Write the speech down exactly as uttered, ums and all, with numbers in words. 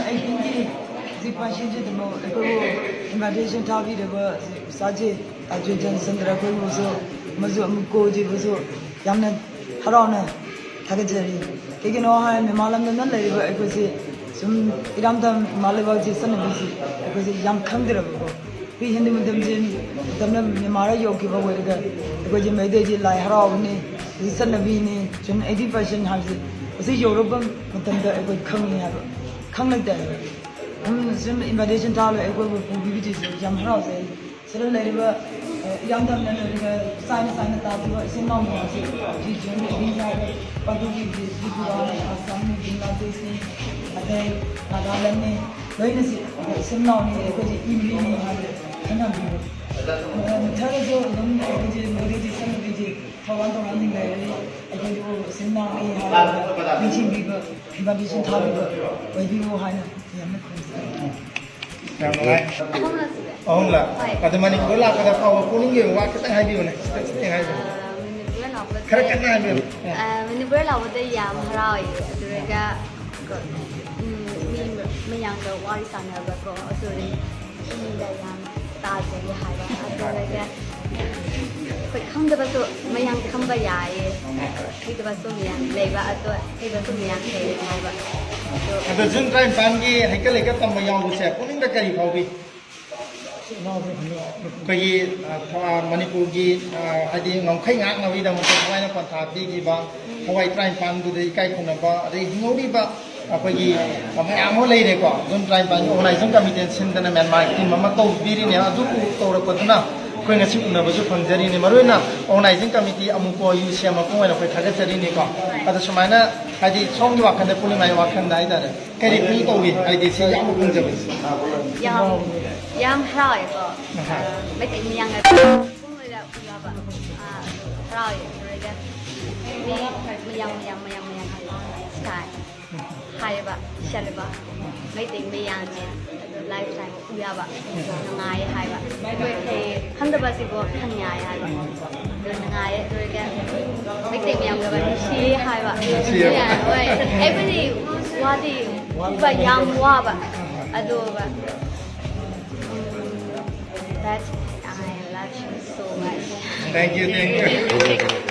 ꯑꯩꯒꯤ ꯍꯧꯖꯤꯛ ꯄꯥꯏꯁꯤꯟꯁꯤꯗꯃꯛ ꯑꯩꯈꯣꯏꯕꯨ ꯏꯟꯚꯥꯏꯇꯦꯁꯟ ꯊꯥꯕꯤꯔꯕ ꯁꯥꯖꯦ ꯑꯔꯖꯨꯟ ꯆꯟꯗ꯭ꯔ ꯑꯩꯈꯣꯏꯕꯨꯁꯨ, ꯑꯃꯁꯨ ꯑꯃꯨꯛ ꯀꯣꯖꯤꯕꯨꯁꯨ ꯌꯥꯝꯅ ꯍꯔꯥꯎꯅ ꯊꯥꯒꯠꯆꯔꯤ꯫ ꯀꯩꯒꯤꯅꯣ ꯍꯥꯏꯔ ꯃꯤꯃꯥꯟ ꯂꯝꯗꯝꯗ ꯂꯩꯔꯤꯕ ꯑꯩꯈꯣꯏꯁꯦ ꯁꯨꯝ ꯏꯔꯝꯗꯝ ꯏꯃꯥ ꯂꯩꯕꯥꯛꯀꯤ ꯆꯠꯅꯕꯤꯁꯤ ꯑꯩꯈꯣꯏꯁꯦ ꯌꯥꯝ ꯈꯪꯗ꯭ꯔꯕꯀꯣ꯫ ꯑꯩꯈꯣꯏ ꯍꯤꯟꯗꯨ ꯃꯇꯝꯁꯦ ꯃꯇꯝꯗ ꯃꯤꯃꯥꯔ ꯌꯧꯈꯤꯕ ꯑꯣꯏꯔꯒ ꯑꯩꯈꯣꯏꯁꯦ ꯃꯩꯇꯩꯒꯤ ꯂꯥꯏ ꯍꯔꯥꯎꯕꯅꯤ, ꯑꯗꯒꯤ ꯆꯠꯅꯕꯤꯅꯤ, ꯖꯨꯟ ꯑꯩꯠꯇꯤꯟ ꯍꯥꯏꯕꯁꯦ ꯑꯁꯤ ꯌꯧꯔꯛꯄ ꯃꯇꯝꯗ ꯑꯩꯈꯣꯏ ꯈꯪꯉꯤ ꯍꯥꯏꯕ ꯈꯪꯂꯛꯇꯦ ꯍꯥꯏꯕ꯫ ꯁꯨꯝ ꯏꯟꯚꯥꯏꯇꯦꯁꯟ ꯊꯥꯕ ꯑꯩꯈꯣꯏꯕꯨ ꯄꯨꯕꯤꯕꯁꯤꯁꯨ ꯌꯥꯝ ꯍꯔꯥꯎꯖꯩ꯫ ꯁꯤꯗ ꯂꯩꯔꯤꯕ ꯏꯌꯥꯝꯗꯝꯅ ꯂꯩꯔꯤꯕ ꯆꯥꯏꯅ ꯆꯥꯏꯅ ꯇꯥꯈꯤꯕ ꯏꯆꯤꯟ ꯏꯅꯥꯎ ꯃꯌꯥꯝꯁꯦ ꯍꯧꯖꯤꯛ ꯖꯣꯏꯟ ꯑꯣꯏꯕꯤꯔꯤꯕ ꯄꯥꯟꯊꯣꯛꯈꯤꯕꯁꯦ ꯇ꯭ꯔꯤꯄꯨꯔꯥꯅꯤ, ꯑꯁꯥꯝꯅꯤ, ꯕꯪꯒ꯭ꯂꯥꯗꯦꯁꯅꯤ, ꯑꯗꯩ ꯅꯥꯒꯥꯂꯦꯟꯅꯤ, ꯂꯣꯏꯅꯁꯤ ꯏꯆꯤꯟ ꯏꯅꯥꯎꯅꯤ, ꯑꯩꯈꯣꯏꯁꯦ ꯏꯃ꯭ꯔꯤꯅꯤ ꯍꯥꯏꯕ ꯈꯪꯍꯟꯕꯤꯕ꯫ ꯃꯊꯪꯗꯁꯨ ꯑꯗꯨꯝ ꯑꯩꯈꯣꯏꯁꯦ ꯃꯣꯗꯤꯖꯤ ꯁꯪꯒꯤꯁꯦ ꯊꯧꯔꯥꯡ ꯇꯧꯔꯥꯡꯁꯤꯡ ꯂꯩꯔꯗꯤ ꯑꯩꯈꯣꯏꯁꯨ ꯏꯆꯤꯟ ꯏꯅꯥꯎꯅꯤ ꯍꯥꯏꯕ ꯅꯤꯡꯁꯤꯡꯕꯤꯕ, ꯏꯟꯚꯥꯏꯇꯦꯁꯟ ꯊꯥꯕꯤꯕ ꯑꯣꯏꯕꯤꯌꯨ ꯍꯥꯏꯅ ꯌꯥꯝꯅ ꯈꯨꯔꯨꯝꯖꯔꯤ꯫ ꯌꯥꯝ ꯅꯨꯡꯉꯥꯏ꯫ ꯑꯍꯨꯝꯂꯛ꯫ ꯑꯗꯣ ꯃꯅꯤꯄꯨꯔ ꯂꯥꯛꯄꯗ ꯐꯥꯎꯕ ꯄꯨꯛꯅꯤꯡꯒꯤ ꯑꯣꯏꯕ ꯋꯥ ꯈꯤꯇꯪ ꯍꯥꯏꯕꯤꯌꯨꯅꯦ, ꯈꯤꯇꯪ ꯈꯤꯇꯪ ꯍꯥꯏꯕꯤꯌꯨ꯫ ꯈꯔ ꯀꯟꯅ ꯍꯥꯏꯕꯤꯌꯨ꯫ ꯃꯅꯤꯄꯨꯔ ꯂꯥꯛꯄꯗ ꯌꯥꯝ ꯍꯔꯥꯎꯏ꯫ ꯑꯗꯨꯒ ꯃꯤ ꯃꯌꯥꯝꯒ ꯋꯥꯔꯤ ꯁꯥꯟꯅꯕꯀꯣ, ꯑꯗꯨ ꯏꯃꯨꯡꯗ ꯌꯥꯝ ꯇꯥꯖꯩ ꯍꯥꯏꯕ꯫ ꯑꯗꯨꯒ ꯑꯩꯈꯣꯏ ꯈꯪꯗꯕꯁꯨ ꯃꯌꯥꯝ ꯈꯪꯕ ꯌꯥꯏꯌꯦ꯫ ꯍꯩꯇꯕꯁꯨ ꯃꯌꯥꯝ ꯂꯩꯕ, ꯑꯗꯣ ꯍꯩꯕꯁꯨ ꯃꯌꯥꯝ ꯂꯩꯌꯦ ꯍꯥꯏꯕ꯫ ꯑꯗꯣ ꯑꯗꯣ ꯖꯨꯟ ꯇꯔꯥꯅꯤꯄꯥꯟꯒꯤ ꯍꯩꯀꯠ ꯂꯩꯀꯠ ꯇꯝꯕ ꯌꯥꯎꯕꯁꯦ ꯄꯨꯛꯅꯤꯡꯗ ꯀꯔꯤ ꯐꯥꯎꯕꯤ? ꯑꯩꯈꯣꯏꯒꯤ ꯃꯅꯤꯄꯨꯔꯒꯤ ꯍꯥꯏꯗꯤ ꯉꯝꯈꯩ ꯉꯥꯛꯅꯕꯒꯤꯗꯃꯛꯇ ꯊꯋꯥꯏꯅ ꯄꯟꯊꯥ ꯄꯤꯈꯤꯕ ꯊꯋꯥꯏ ꯇꯔꯥꯅꯤꯄꯥꯟꯗꯨꯗ ꯏꯀꯥꯏ ꯈꯨꯝꯅꯕ, ꯑꯗꯩ ꯍꯤꯡꯍꯧꯔꯤꯕ ꯑꯩꯈꯣꯏꯒꯤ ꯃꯌꯥꯝ ꯑꯃ ꯂꯩꯔꯦꯀꯣ꯫ ꯖꯨꯟ ꯇꯔꯥꯅꯤꯄꯥꯟꯒꯤ ꯑꯣꯔꯒꯅꯥꯏꯖꯤꯡ ꯀꯃꯤꯇꯤꯅ ꯁꯤꯟꯗꯅ ꯃ꯭ꯌꯥꯟꯃꯥꯔꯒꯤ ꯇꯤꯝ ꯑꯃ ꯀꯧꯕꯤꯔꯤꯅꯦ꯫ ꯑꯗꯨꯕꯨ ꯀꯧꯔꯛꯄꯗꯨꯅ ꯑꯩꯈꯣꯏ ꯉꯁꯤ ꯎꯅꯕꯁꯨ ꯐꯪꯖꯔꯤꯅꯤ꯫ ꯃꯔꯨꯑꯣꯏꯅ ꯑꯣꯔꯒꯅꯥꯏꯖꯤꯡ ꯀꯃꯤꯇꯤ ꯑꯃꯨꯛꯀꯣ ꯌꯨ ꯁꯤ ꯑꯃꯨꯛꯀ ꯑꯣꯏꯅ ꯑꯩꯈꯣꯏ ꯊꯥꯒꯠꯆꯔꯤꯅꯤꯀꯣ꯫ ꯑꯗꯣ ꯁꯨꯃꯥꯏꯅ ꯍꯥꯏꯗꯤ ꯁꯣꯝꯒꯤ ꯋꯥꯈꯜꯗ, ꯄꯨꯔꯅꯤꯃꯥꯒꯤ ꯋꯥꯈꯜꯗ ꯍꯥꯏꯇꯥꯔꯦ, ꯀꯔꯤ ꯐꯤꯜ ꯇꯧꯏ? ꯍꯥꯏꯗꯤ ꯁꯤ ꯌꯥꯝꯅ ꯈꯪꯖꯕꯁꯦ꯫ ꯌꯥꯝ ꯌꯥꯝ ꯍꯔꯥꯎꯋꯦꯀꯣ꯫ ꯃꯩꯇꯩ ꯃꯤꯌꯥꯝꯅ ꯊꯃꯣꯏꯗ ꯎꯔꯕ ꯍꯔꯥꯎꯋꯦ꯫ ꯑꯗꯨꯒ ꯃꯤ ꯃꯌꯥꯝ ꯃꯌꯥꯝ ꯃꯌꯥꯝ ꯃꯌꯥꯝ ꯁꯥꯏ ꯍꯥꯏꯔꯤꯕ ꯏꯁꯜꯂꯤꯕ ꯃꯩꯇꯩ ꯃꯌꯥꯝꯁꯦ ꯑꯗꯨ ꯂꯥꯏꯐ ꯇꯥꯏꯝ ꯎꯌꯥꯕ ꯅꯨꯡꯉꯥꯏ ꯍꯥꯏꯕ꯫ ꯑꯩꯈꯣꯏ ꯈꯪꯗꯕꯁꯤꯕꯨ ꯈꯪꯉꯥꯏ ꯍꯥꯏꯕ꯫ ꯑꯗꯨ ꯅꯨꯡꯉꯥꯏꯌꯦ꯫ ꯑꯗꯨ ꯑꯣꯏꯔꯒ ꯃꯩꯇꯩ ꯃꯌꯥꯝꯒ ꯅꯨꯡꯁꯤ ꯍꯥꯏꯕ꯫ ꯅꯨꯡꯁꯤ ꯍꯥꯏꯕ꯫ ꯍꯣꯏ, ꯑꯩꯕꯨꯗꯤ ꯋꯥꯗꯤ ꯎꯕ ꯌꯥꯝ ꯋꯥꯕ꯫ ꯑꯗꯨꯒ, ꯎꯝ, that I love you so much. Thank you, thank you.